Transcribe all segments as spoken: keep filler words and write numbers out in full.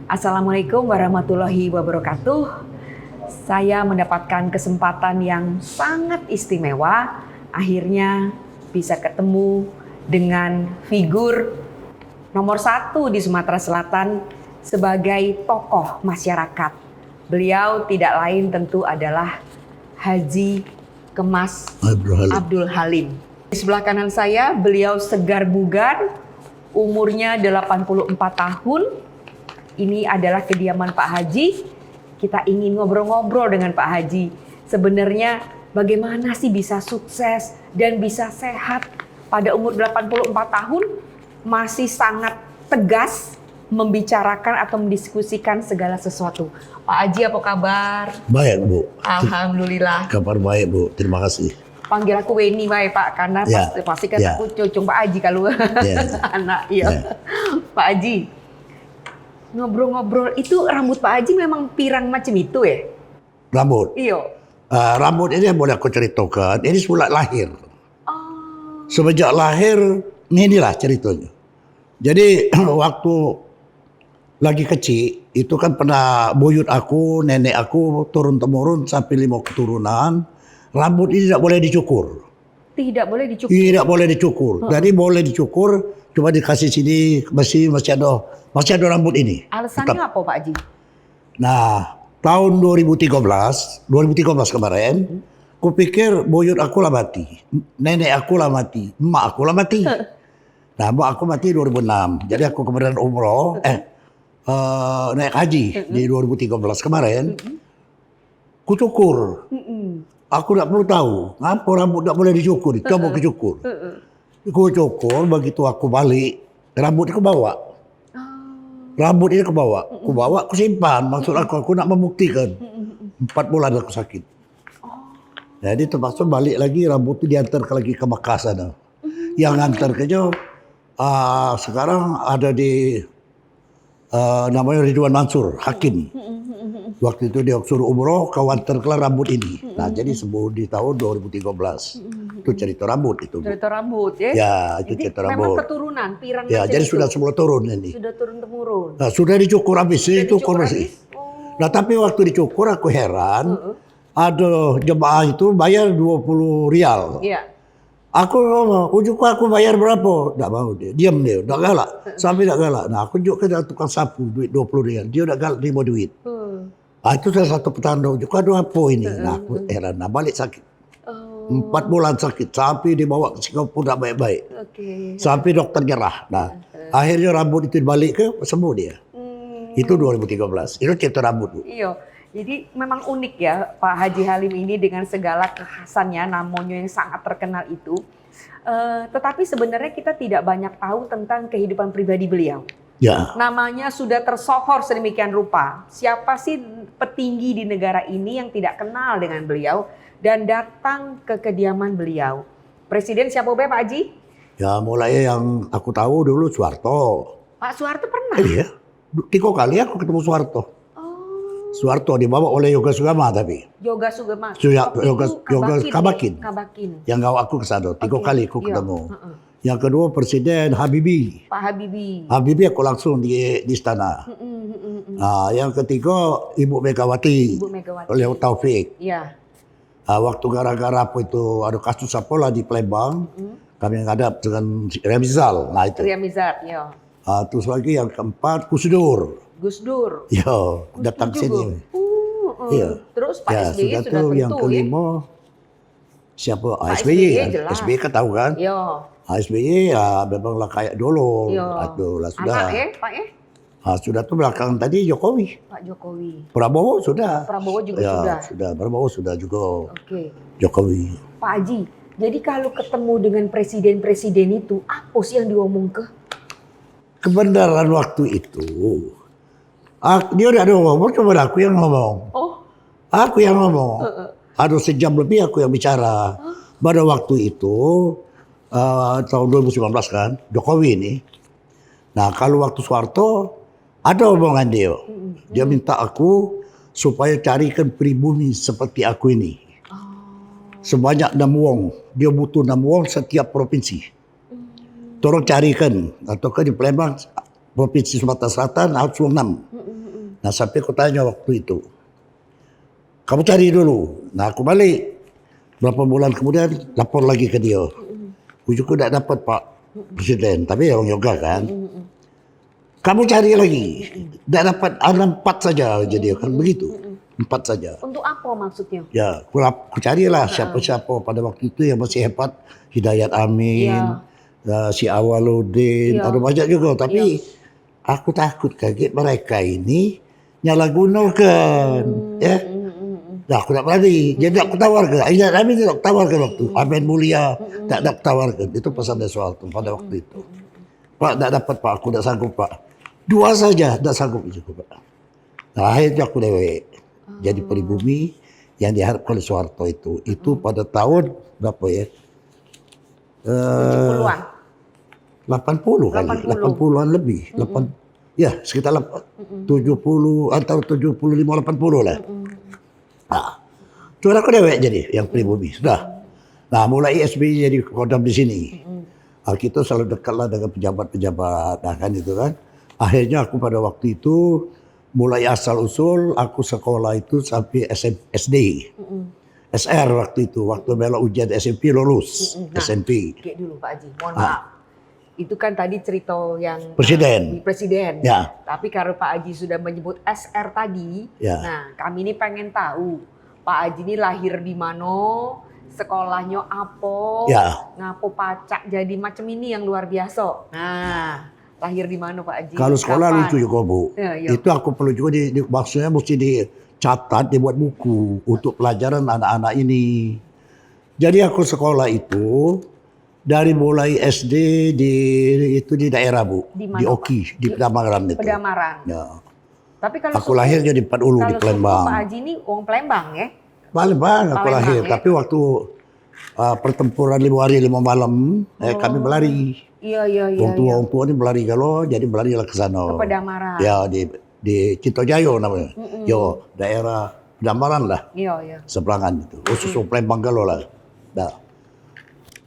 Assalamualaikum warahmatullahi wabarakatuh. Saya mendapatkan kesempatan yang sangat istimewa, akhirnya bisa ketemu dengan figur nomor satu di Sumatera Selatan sebagai tokoh masyarakat. Beliau tidak lain tentu adalah Haji Kemas Abdul Halim. Abdul Halim. Di sebelah kanan saya, beliau segar bugar, umurnya delapan puluh empat tahun. Ini adalah kediaman Pak Haji. Kita ingin ngobrol-ngobrol dengan Pak Haji. Sebenarnya bagaimana sih bisa sukses dan bisa sehat pada umur delapan puluh empat tahun, masih sangat tegas membicarakan atau mendiskusikan segala sesuatu. Pak Haji, apa kabar? Baik, Bu. Alhamdulillah. Kabar baik, Bu. Terima kasih. Panggil aku Weni bae, Pak, karena Ya. pasti, pasti kan Ya. aku cucung Pak Haji kalau Ya. anak, iya. Ya. Pak Haji, ngobrol-ngobrol itu rambut Pak Haji memang pirang macam itu ya? Rambut? Iya. Ah, rambut ini boleh aku ceritakan. Ini semula lahir. Oh. Semenjak lahir, inilah ceritanya. Jadi, waktu lagi kecil, itu kan pernah buyut aku, nenek aku, turun-temurun sampai lima keturunan, rambut ini tidak boleh dicukur. Tidak boleh dicukur? Tidak boleh dicukur. Heeh. Jadi boleh dicukur, cuma dikasih sini, masih, masih ada, masih ada rambut ini. Alasannya Tetap. apa, Pak Haji? Nah, tahun dua ribu tiga belas, dua ribu tiga belas kemarin, Hmm. kupikir buyut aku lah mati, nenek aku lah mati, emak aku lah mati. Heeh. Nah, emak aku mati dua ribu enam. Jadi aku kemarin umroh, eh, eh, naik haji Heeh. di dua ribu tiga belas kemarin. Heeh. Ku cukur. Heeh. Aku tak perlu tahu, ngapa rambut tak boleh dicukur, coba Heeh. ku cukur. Heeh. Ku cukur, begitu aku balik, rambut ku bawa. Oh. Rambut ini ku bawa, ku Heeh. bawa, ku simpan. Maksud Heeh. aku, aku nak membuktikan. Heeh, heeh. Empat bulan aku sakit. Oh. Jadi terpaksa balik lagi, rambut tu diantar ke lagi ke Mekah sana. Heeh. Yang ngantar ke jo, ah, sekarang ada di, ah, namanya Ridwan Mansur, Hakim. Heeh, heeh, heeh. Waktu itu dia suruh umroh, kau antar kelah rambut ini. Nah, Heeh, jadi heeh. sembuh di tahun dua ribu tiga belas. Heeh, heeh. Itu cerita rambut itu, Bu. Cerita rambut, ya? Ya, itu Jadi cerita memang rambut. keturunan, pirang Ya, macam jadi itu? sudah semula turun ini. Sudah turun temurun. Nah, sudah dicukur habis, Sudah dicukur dicukur habis. habis? Oh. Nah, tapi waktu dicukur aku heran, Heeh. ada jemaah itu bayar dua puluh rial. Iya. Aku ngomong, "Ujuk aku bayar berapa?" Ndak mau dia. Diam dia, ndak galak. Heeh. Sampai ndak galak. Nah, aku tunjuk ke tukang sapu duit dua puluh rial. Dia ndak galak terima duit. Hmm. Ah, itu salah satu petanda, "Ujuk ada apa ini?" Heeh, Nah, aku heeh. heran. Nah, balik sakit. Oh. Empat bulan sakit. Sampai dibawa ke Singapura ndak baik-baik. Oke. Sampai dokter nyerah. Nah, Heeh. akhirnya rambut itu dibalik ke, sembuh dia. Hmm. Itu dua ribu tiga belas. Itu cerita rambut, Bu. Iya. Jadi memang unik ya, Pak Haji Halim ini dengan segala kekhasannya, namanya yang sangat terkenal itu. Eh, tetapi sebenarnya kita tidak banyak tahu tentang kehidupan pribadi beliau. Ya. Namanya sudah tersohor sedemikian rupa. Siapa sih petinggi di negara ini yang tidak kenal dengan beliau dan datang ke kediaman beliau? Presiden siapa be, Pak Haji? Ya, mulai yang aku tahu dulu Soeharto. Pak Soeharto pernah? Iya. Tiga kali aku ketemu Soeharto. Oh. Soeharto dibawa oleh Yoga Sugama tapi. Yoga Sugama. Suya-, Waktu Yoga, itu Yoga Kabakin, Kabakin. ya? Kabakin. Yang gawa aku ke sana. Tiga Oke. kali aku Iya. ketemu. Heeh. Yang kedua Presiden Habibie. Pak Habibie. Habibie aku langsung di, di istana. Mm-mm, mm-mm, mm. Ah, yang ketiga Ibu Megawati. Ibu Megawati. Oleh Taufik. Iya. Ah, waktu gara-gara apa itu, ada kasus apalah di Palembang, Mm-mm. kami ngadap dengan Ria Mizar. Nah, itu. Ria Mizar, ya. Ah, terus lagi yang keempat, Gus Dur. Gus Dur. Ya, Gus datang Dur sini. juga. Uh, uh. Iya. Terus Pak Ya, S B Y sudah sudah tu yang tentu, ya? kelima, siapa? Ah, Pak S B Y, S B Y kan? jelas. S B Y kan tahu kan? Ya. Ah, S B Y ya memanglah kayak dulu. Ya. Aduh lah, sudah. Anak, eh, Pak, eh? Ah, sudah tu belakangan tadi Jokowi. Pak Jokowi. Prabowo sudah. Prabowo juga Ya, sudah. sudah. Prabowo sudah juga. Oke. Jokowi. Pak Haji, jadi kalau ketemu dengan presiden-presiden itu, apa sih yang diomongke? Kebenaran waktu itu, ak-, dia tidak ada ngomong, cuma aku yang ngomong. Oh. Aku yang ngomong. Heeh. Ada sejam lebih aku yang bicara. Hah? Pada waktu itu, eh, tahun dua ribu sembilan belas kan, Jokowi ini. Nah, kalau waktu Soeharto, ada omongan dia. Mm-mm. Dia minta aku supaya carikan pribumi seperti aku ini. Oh. Sebanyak enam wong. Dia butuh enam wong setiap provinsi. Hmm. Tolong carikan, atau ke di Palembang, Provinsi Sumatera Selatan, harus wong enam. Mm-mm. Nah, sampai ku tanyo waktu itu, "Kamu cari dulu." Nah, aku balik. Berapa bulan kemudian, lapor lagi ke dia. Ujuk ku dak dapat, Pak Presiden, tapi orang yoga kan. "Kamu cari lagi." Dak dapat, ada empat saja jadi kan begitu. Empat saja. Untuk apa maksudnya? Ya, ku, lap- ku carilah siapa-siapa pada waktu itu yang masih hebat. Hidayat Amin, ya, eh, si Awaludin, ya, ada banyak juga. Tapi ya, aku takut kaget mereka ini nyalahgunakan, ya. Nah, aku tak berani. Jadi tak kutawarkan. Hidayat Amin tak kutawarkan waktu. Amin Mulia, tak, tak kutawarkan. Itu pesan dari Soeharto pada waktu itu. "Pak, tak dapat, Pak. Aku tak sanggup, Pak. Dua saja, tak sanggup juga, Pak." Nah, akhirnya aku dewek. Jadi pribumi yang diharapkan oleh Soeharto itu. Itu pada tahun berapa ya? Eh, delapan puluh kali, delapan puluhan lebih. Delapan, ya, sekitar lap- tujuh puluh, antara tujuh puluh lima, delapan puluh lah. Nah, cuman aku dewek jadi yang pribumi. Sudah. Nah, mulai S B Y jadi kodam di sini. Ah, kita selalu dekat lah dengan pejabat-pejabat, nah, kan itu kan. Akhirnya aku pada waktu itu mulai asal usul, aku sekolah itu sampai S M, S D. S R waktu itu, waktu melok ujian S M P lulus. Nah, S M P. Kayak dulu, Pak Haji, mohon maaf. Itu kan tadi cerita yang, eh, di presiden. Ya. Tapi karena Pak Haji sudah menyebut S R tadi, ya, nah, kami ini pengen tahu, Pak Haji ini lahir di mana, sekolahnya apa, ya, ngapo pacak jadi macam ini yang luar biasa. Nah, lahir di mana, Pak Haji? Kalau sekolah kapan? Lucu juga, Bu. Ya, ya. Itu aku perlu juga di, di, maksudnya mesti dicatat, dibuat buku untuk pelajaran anak-anak ini. Jadi aku sekolah itu dari mulai S D di, itu di daerah, Bu, di mana, di Oki, di Pedamaran itu. Pedamaran. Ya. Tapi kalau aku lahir jadi Empat Ulu di Palembang. Pak Haji ini wong Palembang ya? Palembang aku lahir, ya? Tapi waktu, uh, pertempuran lima hari lima malam, eh, kami berlari. Iya, iya, iya. Wong tua, wong tua ni berlari galo, jadi berlarilah ke sana. Ke Pedamaran. Ya, di, di Cito Jayo namanya. Yo, daerah Pedamaran lah. Iya, iya. Seberangan itu. Khusus wong Palembang galo lah. Dah.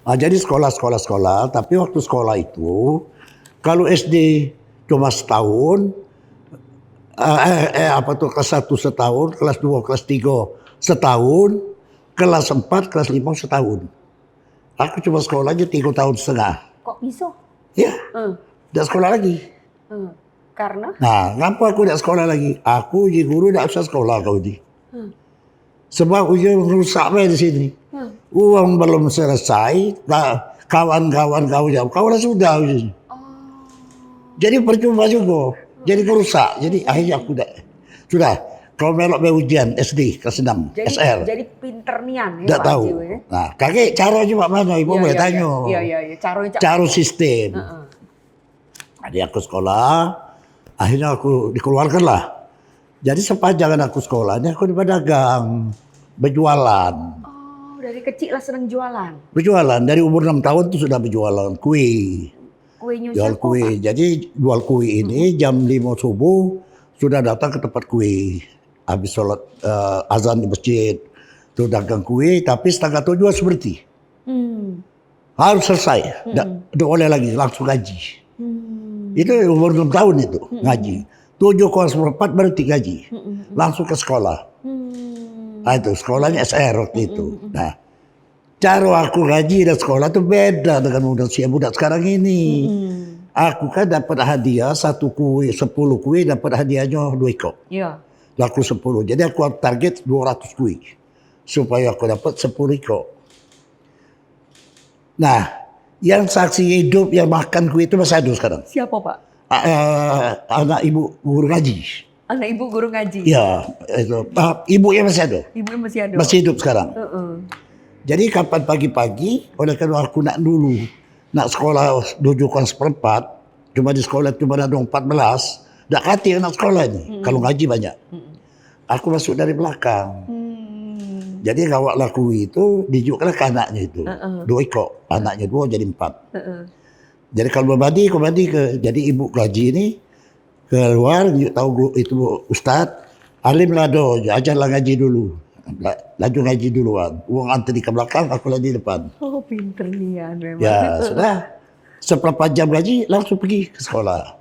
Ah, jadi sekolah, sekolah, sekolah. Tapi waktu sekolah itu, kalau S D cuma setahun, ah, eh, eh, apa tuh, kelas satu setahun, kelas dua, kelas tiga setahun, kelas empat, kelas lima setahun. Aku cuma sekolah aja tiga tahun setengah. Kok bisa? Ya. Hmm. Dak sekolah lagi. Hmm. Karena? Nah, ngapa aku dak sekolah lagi? Aku uji guru dak usah sekolah kau uji. Hmm. Sebab uji ngerusak bae di sini. Hmm. Uang belum selesai, ta- kawan-kawan kau jauh, kau lah sudah uji. Oh. Jadi percuma juga. Jadi ngerusak. Jadi akhirnya aku dak, sudah. Kau melok bae ujian S D kelas enam, S R. Jadi pinter nian ya, Pak Haji, ya? Dak tahu. Nah, kagek cara aja mak mano, ibu boleh tanyo. Iya, iya, iya. Cara, cara sistem. Heeh. Jadi aku sekolah, akhirnya aku dikeluarkan lah. Jadi sepanjang aku sekolah ni aku berdagang, berjualan. Oh, dari kecil lah senang jualan? Berjualan, dari umur enam tahun tu sudah berjualan kue. Kuenya siapa, Pak? Jual kue. Jadi jual kue ini jam lima subuh sudah datang ke tempat kue. Habis sholat, eh, azan di masjid, tu dagang kue, tapi setengah tujuh harus berhenti. Hmm. Harus selesai. Dak, dak boleh lagi, langsung ngaji. Hmm. Itu umur enam tahun itu, ngaji. Tujuh kurang seperempat berhenti ngaji. Langsung ke sekolah. Hmm. Ah, itu sekolahnya S R waktu itu. Nah, cara aku ngaji dan sekolah tu beda dengan budak usia budak sekarang ini. Aku kan dapat hadiah satu kue, sepuluh kue dapat hadiahnya dua ikok. Iya. Laku sepuluh. Jadi aku target dua ratus kue. Supaya aku dapat sepuluh ikok. Nah, yang saksi hidup yang makan kue itu masih ada sekarang. Siapa, Pak? A- eh, anak ibu guru ngaji. Anak ibu guru ngaji? Ya, itu. Ah, ibu yang masih ada. Ibu yang masih ada? Masih hidup sekarang. Heeh. Jadi kapan pagi-pagi, oleh karena aku nak dulu, nak sekolah tujuh kurang seperempat, cuma di sekolah cuma ada empat belas, dak katik nak sekolah ni, kalau ngaji banyak. Aku masuk dari belakang. Hmm. Jadi gawak laku itu dijuklah ke anaknya itu. Heeh. Dua ikok, anaknya dua jadi empat. Heeh. Jadi kalau berbadi, kau badi ke, jadi ibu ngaji ni keluar, dia tahu gu- itu ustaz, alim lah do, ajarlah ngaji dulu. La- Laju ngaji duluan. Wong antri ke belakang, aku lah di depan. Oh, pinter nian memang. Ya, sudah. Seberapa jam gaji, langsung pergi ke sekolah.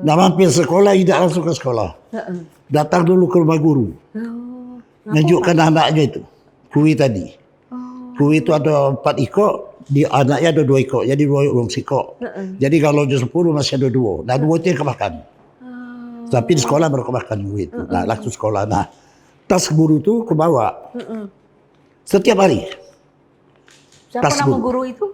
Nah, mampir sekolah, tidak langsung ke sekolah. Heeh. Datang dulu ke rumah guru. Oh, ngapo, Pak? Nunjukkan anaknya itu. Kui tadi. Oh. Kui itu ada empat ikok, di anaknya ada dua ikok. Jadi dua orang sikok. Heeh. Jadi kalau dia sepuluh, masih ada dua. Nah, dua itu yang kemakan. Oh. Tapi di sekolah baru kemakan kui itu. Heeh. Nah, langsung sekolah. Nah, tas guru tu kebawa. Heeh. Setiap hari. Siapa tas nama guru. Guru itu?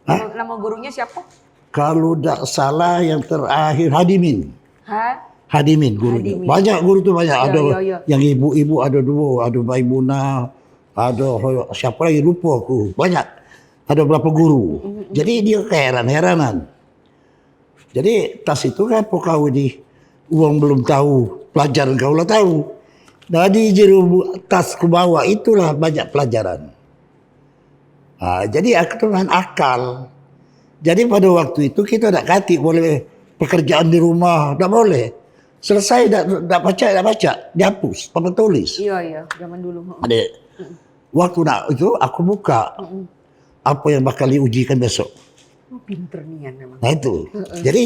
Hah? Nama, nama gurunya siapa? Kalau dak salah yang terakhir Hadimin. Ha? Hadimin gurunya. Hadimin. Banyak guru tu banyak. Ya, ada ya, ya. Yang ibu-ibu ada dua, ada Maimunah, ada ho-, siapa lagi lupa aku. Banyak. Ada berapa guru. Mm, mm, mm. Jadi dia keheran-heranan. Jadi tas itu kan apa kau di uang belum tahu, pelajaran kau lah tahu. Nah, di jerubu tas ku bawa itulah banyak pelajaran. Ha, jadi aku tu main akal. Jadi pada waktu itu kita dak katik boleh pekerjaan di rumah, dak boleh. Selesai dak dak pacak, dak pacak, dihapus papan tulis. Iya, iya, zaman dulu. Heeh. Adik, waktu nak itu aku buka. Heeh. Apa yang bakal diujikan besok. Oh, pinter nian memang. Nah, itu. Heeh. Jadi,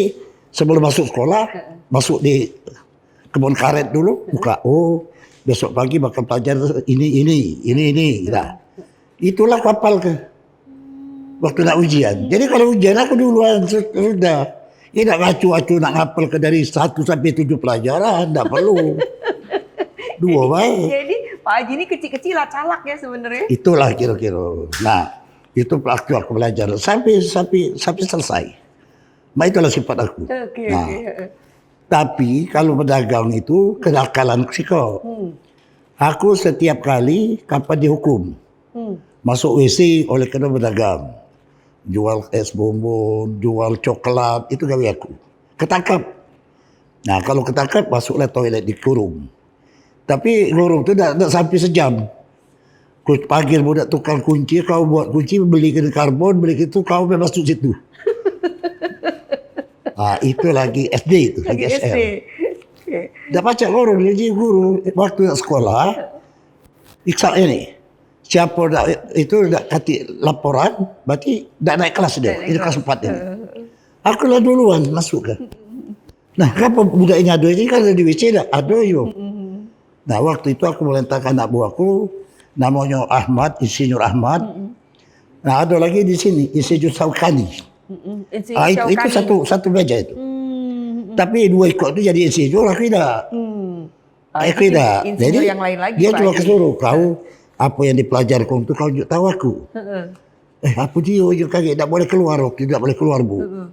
sebelum masuk sekolah, heeh, masuk di kebun karet dulu, heeh, buka. Oh, besok pagi bakal pelajar ini, ini, ini, ini. Nah, itulah aku hafal ke. Waktu nak ujian. Jadi, kalau ujian aku duluan su-, sudah. Ini nak ngacu-acu, nak ngapal ke dari satu sampai tujuh pelajaran, ndak perlu. Dua bae. Jadi, Pak Haji ini kecil-kecil lah calak ya sebenarnya. Itulah kira-kira. Nah, itu waktu aku belajar sampai sampai sampai selesai. Nah, itulah sifat aku. Oke, nah, oke. Tapi kalau berdagang itu kenakalan sikok. Hmm. Aku setiap kali kapan dihukum. Hmm. Masuk W C oleh kena berdagang. Jual es bonbon, jual coklat, itu gawe aku. Ketangkap. Nah, kalau ketangkap, masuklah toilet dikurung. Tapi ngurung tu dak, dak sampai sejam. Ku panggil budak tukang kunci, kau buat kunci, beli kena karbon, beli itu, kau main masuk situ. Ah, itu lagi S D itu, lagi, lagi S D. S D. Oke. Dak pacak ngurung, jadi guru waktu nak sekolah, iksa ini. Siapa dak, itu dak katik laporan, berarti dak naik kelas dia. Dak naik kelas. Ini kelas empat ini. Heeh. Aku lah duluan masuk ke. Nah, kenapa budak ini ada ini kan di W C dak ada yo. Mm-mm. Nah, waktu itu aku merintahkan anak buahku, namanya Ahmad, Insinyur Ahmad. Mm-mm. Nah, ada lagi di sini, Insinyur Saukani. Mm-mm. Insinyur Saukani. Ah, itu, itu satu, satu meja itu. Mm-mm. Tapi dua ikut tu jadi insinyur, aku dak. Mm. Ah, aku dak. Jadi, yang lain lagi, dia cuma kesuruh, "Kau, apa yang dipelajarkan tu kau tunjuk tahu aku." Heeh. Eh, apa dia je kaget, dak boleh keluar waktu itu, dak boleh keluar, Bu. Heeh.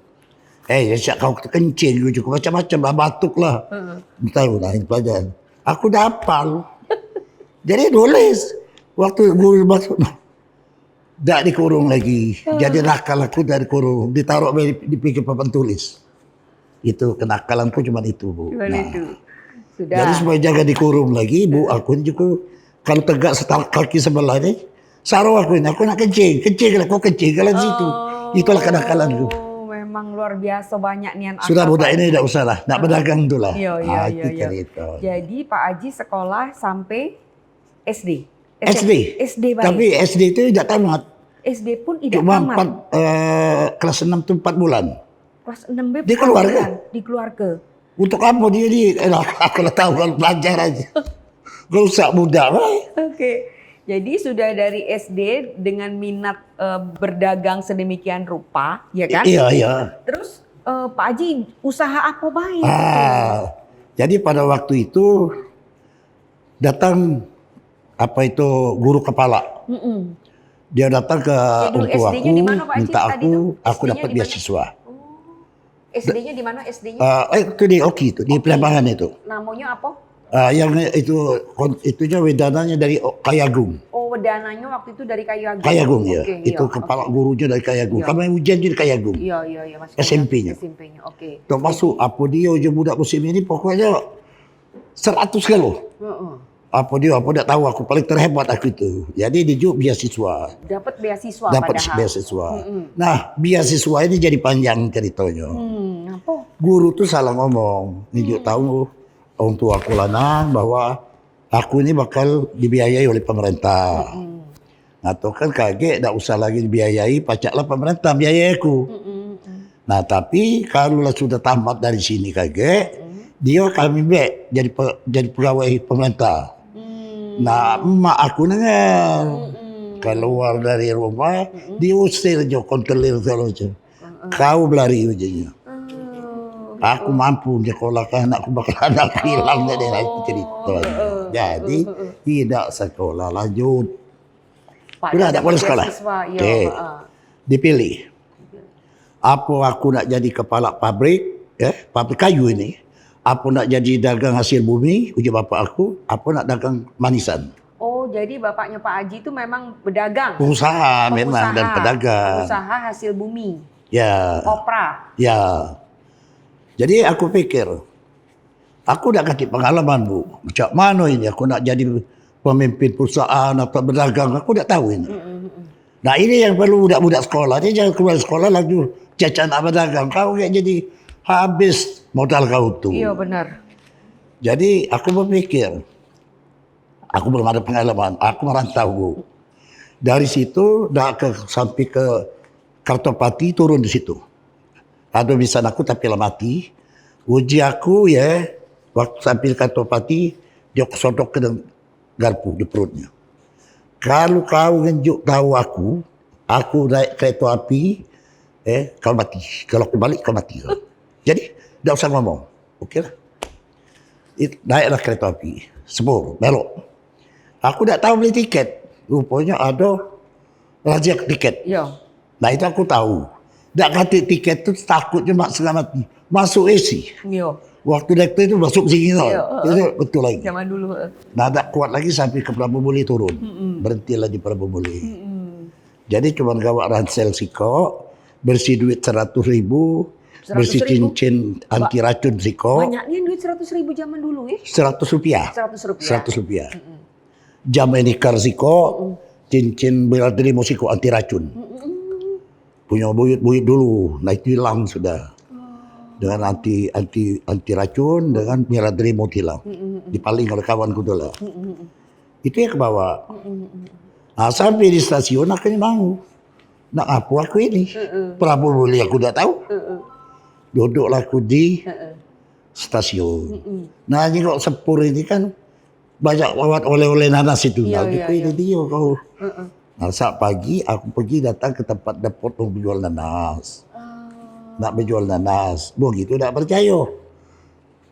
Eh, ya, siap kau kencing, macam-macam lah, batuk lah. Heeh. Tahu lah yang pelajaran. Aku dah hafal. Jadi tulis. Waktu guru masuk, dak dikurung lagi. Jadi nakal aku dak dikurung, ditaruh di, di pinggir papan tulis. Itu kenakalanku cuman itu, Bu. Cuman itu. Sudah. Jadi supaya jangan dikurung lagi, Bu, aku ni juga kalau tegak setang-, kaki sebelah ni, saruh aku ni, aku nak kencing, kencing lah, kau kencing lah di situ. Itulah kenakalanku. Oh, memang luar biasa banyak nian. Sudah, budak ini dak usah lah, nak berdagang tu lah. Iya, iya, iya, iya. Jadi Pak Haji sekolah sampai S D? S D. S D bae. Tapi S D tu dak tamat. S D pun idak tamat. Cuma empat, eh, kelas enam tu empat bulan. Kelas enam be empat bulan. Di keluarga. Di keluarga. Untuk apa dia di, eh, lah, aku lah tahu kalau belajar aja. Rusak budak bae. Oke. Jadi sudah dari S D dengan minat, eh, berdagang sedemikian rupa, ya kan? I-, iya, iya. Terus, eh, Pak Haji usaha apa bae? Ah, jadi pada waktu itu datang apa itu guru kepala. Mm-mm. Dia datang ke orang tua aku, minta aku, aku dapat beasiswa. Oh. S D-nya di mana S D-nya? Eh, itu di Oki itu, di Oki. Pelambangan itu. Namanya apa? Ah, yang itu, kon-, itunya wedananya dari O-, Kayu Agung. Oh, wedananya waktu itu dari Kayu Agung. Kayu Agung, ya. Oke, itu iya, kepala gurunya dari Kayu Agung. Iya. Kami ujian di Kayu Agung. Iya, iya, iya, masih ingat. S M P-nya. S M P-nya, oke. Termasuk apa dia je budak musim ini, pokoknya seratus kilo. Heeh. Apa dia, apa dak tahu aku, paling terhebat aku itu. Jadi dijuk beasiswa. Dapat beasiswa padahal. Dapat beasiswa. Mm-mm. Nah, beasiswa ini jadi panjang ceritanya. Hmm, apa? Guru tu salah ngomong. Nijuk tahu orang tua aku lanang bahwa aku ni bakal dibiayai oleh pemerintah. Mm-mm. Nah, tu kan kagek, dak usah lagi dibiayai, pacaklah pemerintah biayai aku. Mm-mm, mm. Nah, tapi kalu lah sudah tamat dari sini kagek, dio kami bek jadi pe, jadi pegawai pemerintah. Nah, emak aku dengar, keluar dari rumah, diusir jo kontelir segalo macam. Kau belari ujinyo. Aku mampu nyekolahkan anakku, bakal anakku hilang, jadi aku cerita. Jadi, tidak sekolah lanjut. Sudah, dak boleh sekolah. Oke. Dipilih. Apo aku nak jadi kepala pabrik, eh, pabrik kayu ini. Apo nak jadi dagang hasil bumi, uji bapak aku, apo nak dagang manisan. Oh, jadi bapaknya Pak Haji itu memang berdagang? Pengusaha memang dan pedagang. Pengusaha hasil bumi. Ya. Kopra. Ya. Jadi aku pikir, aku dak katik pengalaman, Bu. Macam mano ini aku nak jadi pemimpin perusahaan atau berdagang, aku dak tahu ini. Nah, ini yang perlu budak-budak sekolah ni, jangan keluar sekolah laju cecak nak berdagang. Kau kayak jadi habis modal kau tu. Iya, benar. Jadi aku berpikir, aku belum ada pengalaman, aku merantau, Bu. Dari situ dah ke, sampai ke Kartopati, turun di situ. Ado bisan aku tapi lah mati. Uji aku ye, waktu sampai Kartopati, dio kesodok ke garpu di perutnyo. Kalu kau ngenjuk tau aku, aku naik kereta api, eh, kau mati. Kalu aku balik, kau mati kau. Jadi, dak usah ngomong. Oke lah. Naiklah kereta api. Sepur, belok. Aku dak tahu beli tiket. Ruponyo ado razia tiket. Yo. Nah, itu aku tahu. Dak katik tiket tu takutnyo mak setengah mati. Masuk A C. Yo. Waktu naik tu masuk sini tau. Yo, heeh. Itu betul lagi. Zaman dulu, heeh. Nah, dak kuat lagi sampai ke Prabubuli turun. Mm-mm. Berhentilah di Prabubuli. Mm-mm. Jadi cuman gawa ransel sikok, berisi duit seratus ribu, berisi cincin anti racun sikok. Banyak nian duit seratus ribu zaman dulu, eh? Seratus rupiah. Seratus rupiah. Seratus rupiah. Mm-mm. Jam enikar sikok, cincin Miradrimo sikok anti racun. Mm-mm. Punyo buyut-buyut dulu, nah itu hilang sudah. Oh. Dengan anti, anti, anti racun, dengan Miradrimo hilang. Mm-mm. Dipaling oleh kawanku tu lah. Mm-mm. Itu yang kebawa. Mm-mm. Nah, sampai di stasiun akhirnya mau. Nak ngapo aku ini? Mm-mm. Prabubuli aku dak tahu. Mm-mm. Duduklah aku di stasiun. Mm-mm. Nah, jengok sepur ini kan banyak lewat oleh-oleh nanas itu. Iya, nah, iya, iya. Ini dia kau. Mm-mm. Nah, saat pagi aku pergi datang ke tempat dapur tu bejual nanas. Ah. Nak bejual nanas. Begitu dak percaya.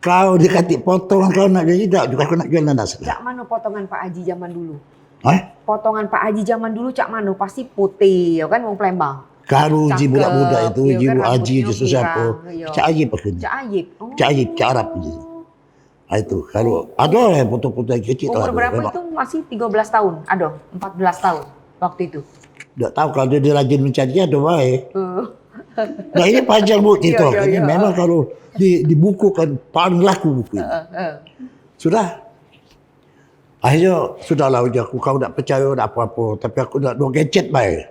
Kau dikatik potongan kau nak jual, dak juga aku nak jual nanas. Cak mano potongan Pak Haji zaman dulu? Hah? Potongan Pak Haji zaman dulu cak mano? Pasti putih, yo kan, wong Palembang. Kalu uji budak-budak itu, uji Haji itu siapo? Cak Ayib aku ni. Cak Ayib. Oh. Cak Ayib, cak Arab je. Ah, itu, kalu ado yang foto-foto yang kecik tu. Umur berapa itu? Masih tiga belas tahun? Ado, empat belas tahun waktu itu. Dak tahu, kalu dia rajin mencari, ado bae. Hmm. Nah, ini panjang, Bu, cerita. Iya, iya, iya. Ini memang kalu di, di buku kan paling laku buku ini. Heeh, heeh. Sudah. Akhirnyo, sudahlah, ujar aku, kau dak percaya, dak apo-apo, tapi aku nak duo gencet bae.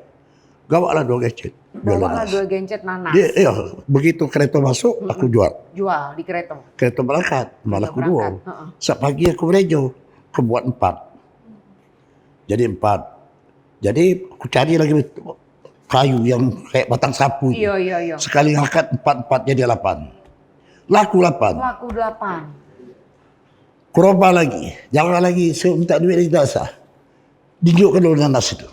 Gawaklah duo gencet. Bawalah duo gencet nanas. Dia, iya, begitu kereta masuk, aku jual. Jual di kereta. Kereta berangkat, malah aku jual. Heeh. Sat pagi aku berejo, aku buat empat. Jadi empat. Jadi aku cari lagi kayu yang kayak batang sapu itu. Iya, iya, iya. Sekali ngangkat empat, empat jadi lapan. Laku lapan. Laku delapan. Kurobah lagi, jalan lagi, saya minta duit lagi dak sah. Dijuk ke dulu nanas itu.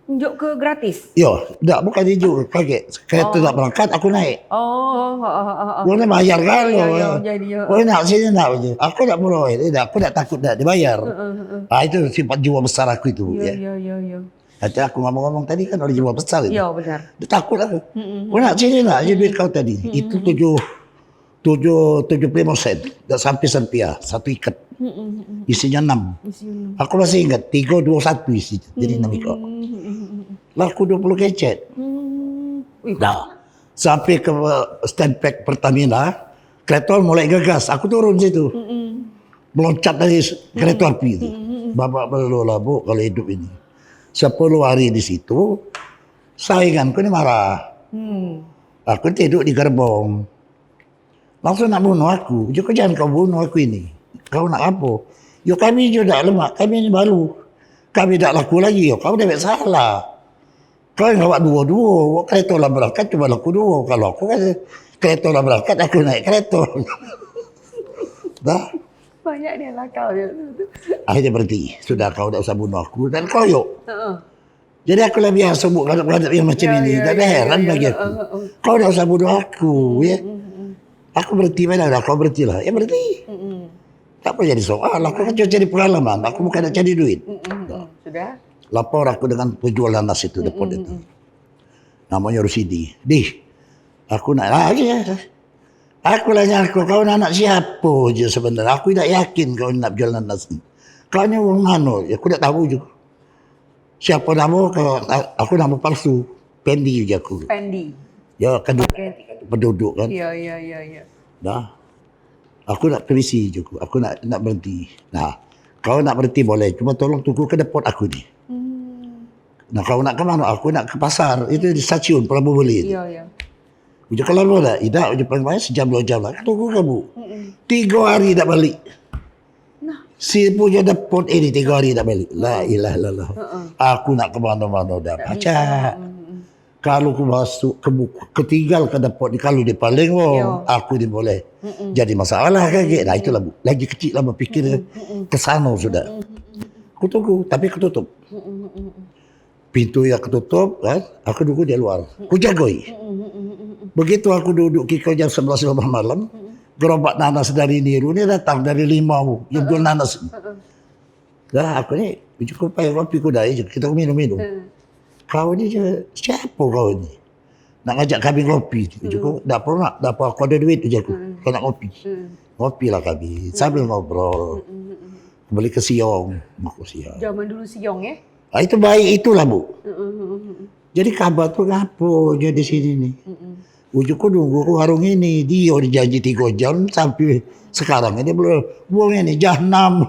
Njuk ke gratis? Yo, dak, bukan dijuk, kagek. Kereta nak berangkat, aku naik. Oh, oh, oh, oh, oh. Boleh bayar kan? Iya, iya, jadi, iya. Boleh nak sini nak je. Aku dak boleh, dak, aku dak takut dak dibayar. Heeh, heeh. Ah, itu sifat jiwa besar aku itu, ya. Iya, iya, iya. Nanti aku ngomong-ngomong tadi kan oleh jiwa besar itu. Iya, benar. Dia takut aku. Mm-mm. Kau nak sini nak je duit kau tadi. Mm-mm. Itu tujuh, tujuh, tujuh puluh lima sen. Dak sampai serupiah, satu ikat. Mm-mm, mm-mm. Isinya enam. Isinya enam. Aku masih ingat, tiga, dua, satu isi. Jadi enam ikut. Mm-mm, mm-mm. Laku dua puluh kecet. Mm. Wih. Dah. Sampai ke stand pack Pertamina, kereta mulai ngegas. Aku turun situ. Mm-mm. Meloncat dari kereta api itu. Mm-mm. Babak belur lah, Bu, kalau hidup ini. Sepuluh hari di situ, sainganku ni marah. Hmm. Aku tidur di gerbong. Langsung nak bunuh aku. Joko, jangan kau bunuh aku ini. Kau nak apa? Yo, kami juga dak lemak, kami ni baru. Kami dak laku lagi, yo, kau dewek salah. Kau yang awak duo-duo, awak kereto lah berangkat, cuma aku duo. Kalau aku kan kereto lah berangkat, aku naik kereto. Dah. Banyak dia nakal dia tu. Akhirnya berhenti. Sudah, kau tak usah bunuh aku dan keroyok. Heeh. Jadi aku lah biasa buat gadap-gadap yang macam ya, ini. Ya, tak ada ya, heran ya, bagi ya, aku. Uh, uh. Kau tak usah bunuh aku, ya. Hmm, hmm, hmm. Aku berhenti mana dah, kau berhentilah. Ya berhenti. Hmm, hmm. Tak apa jadi soal, aku kan cuma cari pengalaman. Aku bukan nak cari duit. Hmm, hmm, hmm. Sudah. Lapor aku dengan penjual nanas itu, depot itu. Namanya Rusidi. Dih, aku nak lagi ya. Aku lah nyangka kau ni anak siapa je sebenarnya. Aku tidak yakin kau ni nak jual nanas ni. Kau ni orang mana? Ya, aku tak tahu juga. Siapa nama kau? Aku nama palsu. Pendi je aku. Pendi. Ya, kan penduduk kan. Iya, iya, iya, iya. Dah. Aku nak permisi je aku. Aku nak nak berhenti. Nah, kau nak berhenti boleh. Cuma tolong tunggu ke depot aku ni. Hmm. Nah, kau nak ke mana? Aku nak ke pasar. Itu di stasiun Pelabuhan Beli. Iya, iya. Ujar ke lama dak? Idak, ujar paling banyak sejam dua jam lah. Tunggu kamu. Tiga hari dak balik. Nah. Si punya depot ini tiga hari dak balik. La ilaha illallah. Aku nak ke mana-mana dak pacak. Kalau aku masuk ke buku, ketinggal ke depot ni, kalau dia paling, oh, aku ni boleh jadi masalah kan. Nah, itulah, Bu. Lagi kecil lah berpikir ke sana sudah. Aku tunggu, tapi ketutup. Pintu yang ketutup kan, aku duduk di luar. Aku jagoi. Begitu aku duduk kira jam sebelas dua belas malam, gerobak nanas dari Niru ni datang dari Limau, yang jual nanas. Dah, aku ni cukup payah kopi ku dah, kita minum-minum. Kau ni je, siapa kau ni? Nak ngajak kami ngopi. Cukup, dak pernah, dak apa, aku ada duit je aku. Kau nak ngopi. Ngopi lah kami, sambil ngobrol. Beli ke siong, aku siong. Zaman dulu siong ya? Ah, itu baik itulah, Bu. Jadi kabar tu ngapo je di sini ni? Ujuk ku nunggu ke warung ini, dia dijanji tiga jam sampai sekarang ini belum. Wong ini jam enam.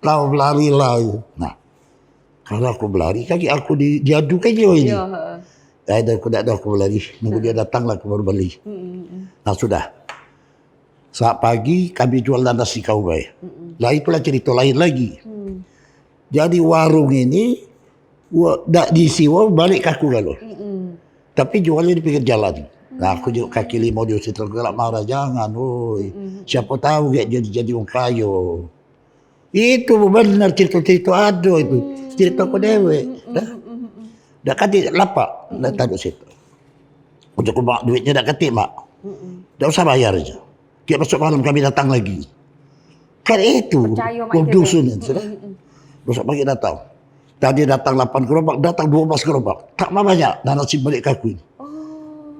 Kau berlari lah. Nah, kalau aku berlari, kaki aku di, diadu ke dia ini. Ya, heeh. Ada aku dak ada aku berlari. Nunggu dia datang lah aku baru beli. Nah, sudah. Saat pagi kami jual nanas di kau bae. Lah itulah cerita lain lagi. Jadi warung ini wa- dak diisi wong balik ke aku galo. Tapi jualnya di pinggir jalan. Nah, aku juga kaki lima diusir terus, galak marah, jangan, woi. Siapa tahu gak jadi jadi wong kayo. Itu benar cerita-cerita ada itu. Cerita aku dewek. Dah. Dak katik lapak, dak taduk situ. Ujuk ku, "Mak, duitnya dak katik, Mak." Dak usah bayar aja. Tiap masuk malam kami datang lagi. Kan itu, wong dusun itu, sudah. Besok pagi datang. Tadi datang lapan gerobak, datang dua belas gerobak. Tak mau banyak, dan nasib balik ke aku ini.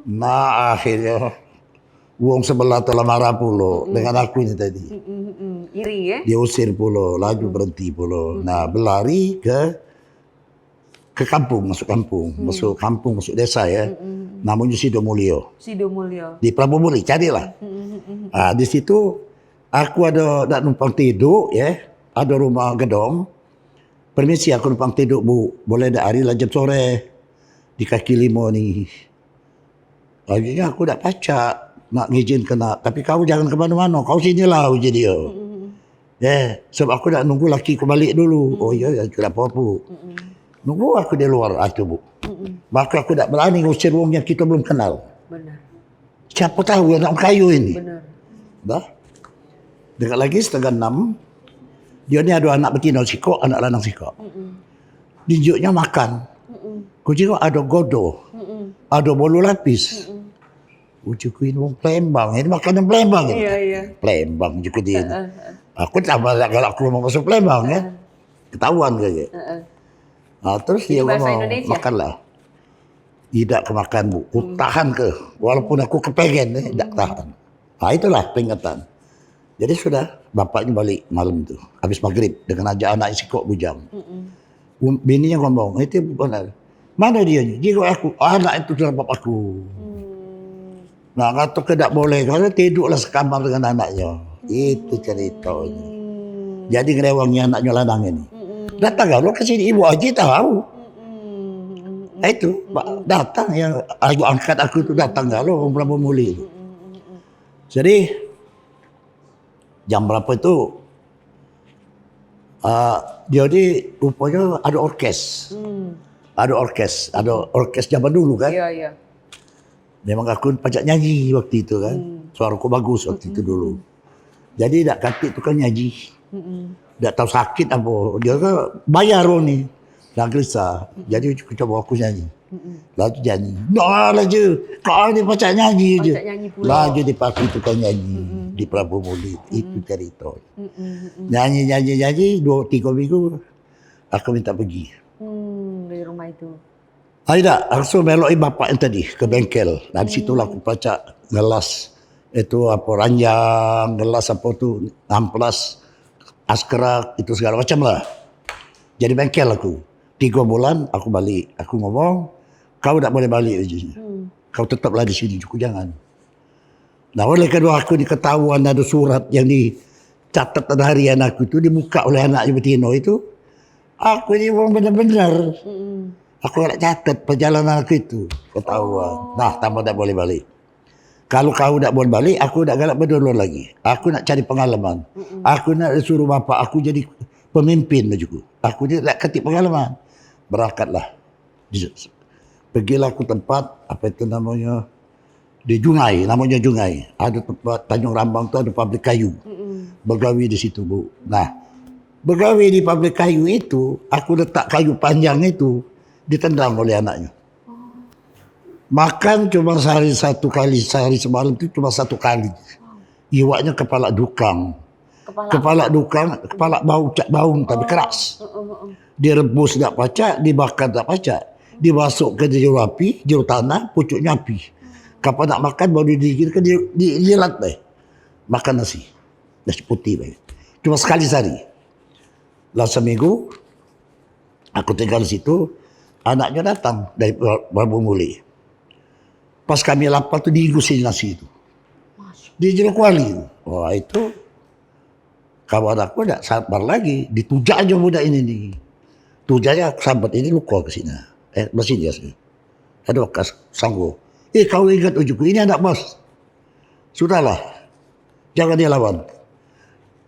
Nah, akhirnya wong sebelah tu lah marah pulo dengan aku ini tadi. Iri ya? Dia usir pulo, laju berhenti pulo. Nah, berlari ke ke kampung, masuk kampung, masuk kampung, masuk desa ya. Namanya Sidomulyo. Sidomulyo. Di Pelabuhan Beli, carilah. Ah, di situ aku ada nak numpang tiduk ya, ada rumah gedong. Permisi, aku numpang tiduk, Bu. Boleh dak hari lah jam sore di kaki lima ni? Akhirnya aku dak pacak nak ngijin kena, tapi kau jangan ke mano-mano, kau sini lah, uji dia. Eh, sebab aku dak nunggu laki ku balik dulu. Oh iya, ya, tidak apa-apa. Nunggu aku di luar, ah, tu, Bu. Maka aku dak berani ngusir wong yang kita belum kenal. Benar. Siapa tahu anak kayu ini. Benar. Dah. Dekat lagi setengah enam, dia ni ada anak betina sikok, anak lanang sikok. Dijuknya makan. Ku jingok ada godo, ada bolu lapis. Ujuk ku ini wong Palembang, ini makanan Palembang ini. Iya, iya. Palembang, ujuk ku dia. Aku tambah lah kalau aku mau masuk Palembang ya. Ketahuan ke dia. Ah, terus dia ngomong, makanlah. Idak kemakan, Bu. Ku tahan ke, walaupun aku kepengen eh, dak tahan. Ah, itulah peringatan. Jadi sudah, bapaknya balik malam tu, habis maghrib dengan ajak anak sikok bujang. Um, bininya ngomong, itu benar. Mana dia ni? Jingok aku, anak itu dalam bab aku. Nah, kata ke dak boleh, kata tiduklah sekamar dengan anaknya. Itu ceritanya. Jadi ngerewangi anaknya lanang ini. Datang kalau ke sini, Ibu Haji tahu. Nah, itu, Pak, datang yang aku angkat aku tu datang kalau orang Pelabuhan Muli. Jadi, jam berapa itu? Ah, dia ni rupanya ada orkes. Ada orkes, ada orkes zaman dulu kan. Iya, iya. Memang aku pacak nyanyi waktu itu kan. Hmm. Suaraku bagus waktu itu dulu. Jadi dak katik tukang nyanyi. Mm-mm. Dak tahu sakit apa. Dia kan bayar wong ni. Dah gelisah. Jadi aku coba aku nyanyi. Mm-mm. Laju nyanyi. Nah, laju. Kau ni pacak nyanyi je. Pacak nyanyi pula. Laju dipakai tukang nyanyi di Pelabuhan Muli. Itu cerita. Mm-mm, mm-mm. Nyanyi, nyanyi, nyanyi. Dua, tiga minggu, aku minta pergi. Hmm, dari rumah itu. Ai dak, langsung meloki bapak yang tadi ke bengkel. Nah, di situlah aku pacak ngelas itu apa, ranjang, ngelas apa tu, amplas, askerak, itu segala macam lah. Jadi bengkel aku. Tiga bulan aku balik. Aku ngomong, "Kau dak boleh balik," uji. Hmm. "Kau tetaplah di sini, Juku, jangan." Nah, oleh kedua aku ni ketahuan ada surat yang dicatat ada harian aku tu dibuka oleh anaknya betino itu. Aku ni wong bener-bener. Mm-mm. Aku nak catat perjalanan aku itu. Ketahuan. Oh. Nah, tambah dak boleh balik. Kalau kau dak boleh balik, aku dak galak bedulur lagi. Aku nak cari pengalaman. Mm-mm. Aku nak suruh bapak aku jadi pemimpin, ujuku. Aku ni dak katik pengalaman. Berangkatlah. Di- Pergilah ke tempat, apa itu namanya, di Jungai, namanya Jungai. Ada tempat Tanjung Rambang tu ada pabrik kayu. Mm-mm. Begawi di situ, Bu. Nah, begawi di pabrik kayu itu, aku letak kayu panjang itu ditendang oleh anaknya. Oh. Makan cuma sehari satu kali, sehari semalam tu cuma satu kali. Iwaknya kepala dukang. Kepala. Kepala dukang, kepala bau, cak bau tapi keras. Heeh, heeh. Direbus dak pacak, dibakar dak pacak. Dimasuk ke jero api, jero tanah, pucuknya api. Kapan nak makan baru didinginkan, di, di, dijilat bae. Makan nasi. Nasi putih bae. Cuma sekali sehari. Lah seminggu, aku tinggal di situ, anaknya datang dari Pelabuhan Muli. Pas kami lapar tu diingusin nasi tu. Di jero kuali tu. Wah, itu kawan aku dak sabar lagi. Ditujak aja budak ini ni. Tujaknya sambat ini luka ke sini. Eh, masih dia sini. Ada bekas sanggul. Eh, kau ingat ujuku, ini anak bos. Sudahlah. Jangan dia lawan.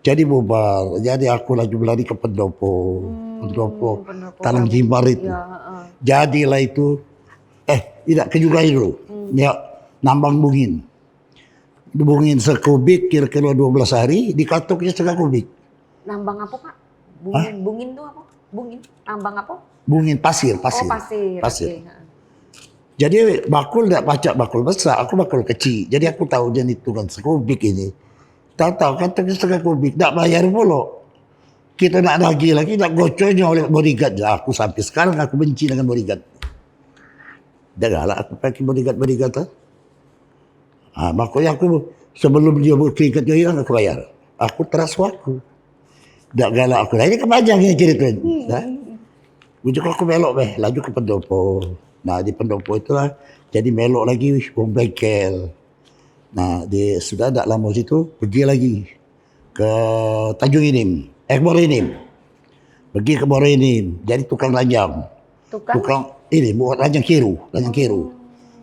Jadi bubar. Jadi aku laju lari ke pendopo. Hmm, pendopo. Pendopo Tanang Jimbar itu. Ya, heeh. Jadilah itu. Eh, tidak ke Jugai dulu. Hmm. Ya, nambang bungin. Bungin sekubik kira-kira dua belas hari, dikatuknya setengah kubik. Nambang apa, Pak? Bungin, hah? Bungin tu apa? Bungin. Nambang apa? Bungin pasir, pasir. Oh, pasir. Pasir. Oke, heeh. Jadi bakul dak pacak bakul besak, aku bakul kecik. Jadi aku tahu dia ni tukang sekubik ini. Tahu-tahu kan tengah setengah kubik, dak bayar pula. Kita nak nagih lagi, dak gocornya oleh bodyguard. Aku sampai sekarang aku benci dengan bodyguard. Dah galak aku pakai bodyguard-bodyguard tu. Ha, makanya aku sebelum dia keringat dia hilang aku bayar. Aku transfer aku. Dak galak aku. Nah, ini kepanjang ni cerita ni. Hmm. Nah, ujung aku melok beh, laju ke pendopo. Nah, di pendopo itulah jadi melok lagi wong bengkel. Nah, di sudah dak lama situ pergi lagi ke Tanjung Inim, eh, ke Muara Inim. Pergi ke Muara Inim, jadi tukang ranjang. Tukang? Tukang ini, buat ranjang kiru, ranjang kiru.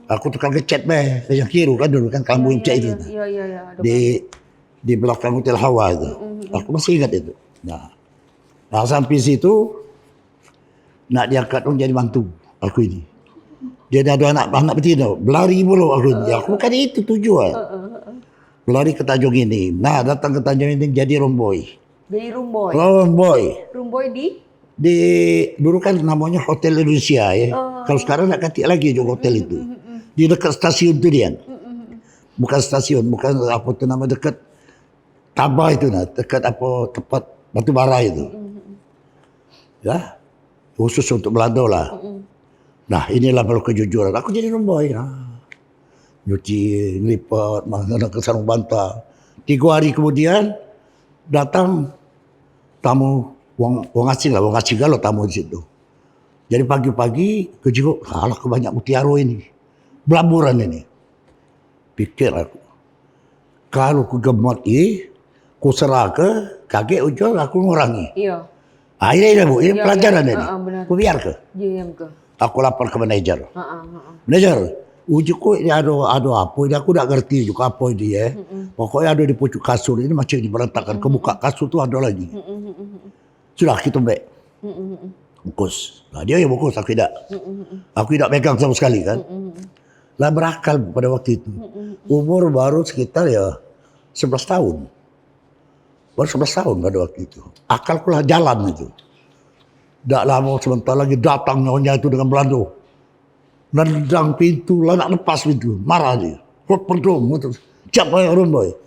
Aku tukang ngecat beh, ranjang kiru kan dulu kan, kampung Imcek itu. Iya, iya, iya. Di, di belakang Hotel Hawa itu. Mm, mm, mm. Aku masih ingat itu. Nah, nah sampai situ, nak diangkat orang jadi mantu aku ini. Dia dah ada anak, anak betina, berlari pula aku ini. Aku kan itu tujuan. Berlari ke Tanjung Inim. Nah, datang ke Tanjung Inim jadi romboi. Jadi romboi. Romboi. Romboi di? Di, dulu kan namanya Hotel Indonesia ya. Oh. Kalau sekarang nak katik lagi juga hotel itu. Mm, mm, mm, mm. Di dekat stasiun tu dia. Mm, mm, mm. Bukan stasiun, bukan apa tu nama, dekat Tabah itu nah, dekat apa tempat batu bara itu. Mm, mm, mm. Ya. Khusus untuk Belanda lah. Mm, mm. Nah, inilah baru kejujuran. Aku jadi romboi. Ha. Nyuci, ngelipat, menggunakan sarung bantal. Tiga hari kemudian, datang tamu wong, wong asing lah, wong asing galo tamu di situ. Jadi pagi-pagi, kejenguk, alah, banyak mutiara ini. Belamburan ini. Pikir aku. Kalau ku gemot i, ku serah ke, kagek ujung aku ngurangi. Iya. Ah, ini dah, Bu, ini pelajaran ini. Iya, iya. Heeh, benar. Ku biar ke. Diam ke. Aku lapor ke manajer. Heeh, heeh. Manajer, ujuk ku ini ada, ada apa ini, aku dak ngerti juga apa ini ya. Mm-mm. Pokoknya ada di pucuk kasur ini macam ini berantakan. Mm-mm. Kebuka kasur tu ada lagi. Mm-mm, mm-mm, mm-mm. Sudah kita baik. Mm-mm, mm-mm. Bungkus. Nah, dia yang bungkus, aku tidak. Aku tidak pegang sama sekali kan. Lah berakal pada waktu itu. Umur baru sekitar ya sebelas tahun. Baru sebelas tahun pada waktu itu. Akalku lah jalan itu. Dak lama sebentar lagi datang nyonya itu dengan belando. Nendang pintu lah nak lepas pintu. Marah dia. Kok pedong tu. Siapa yang rumbai?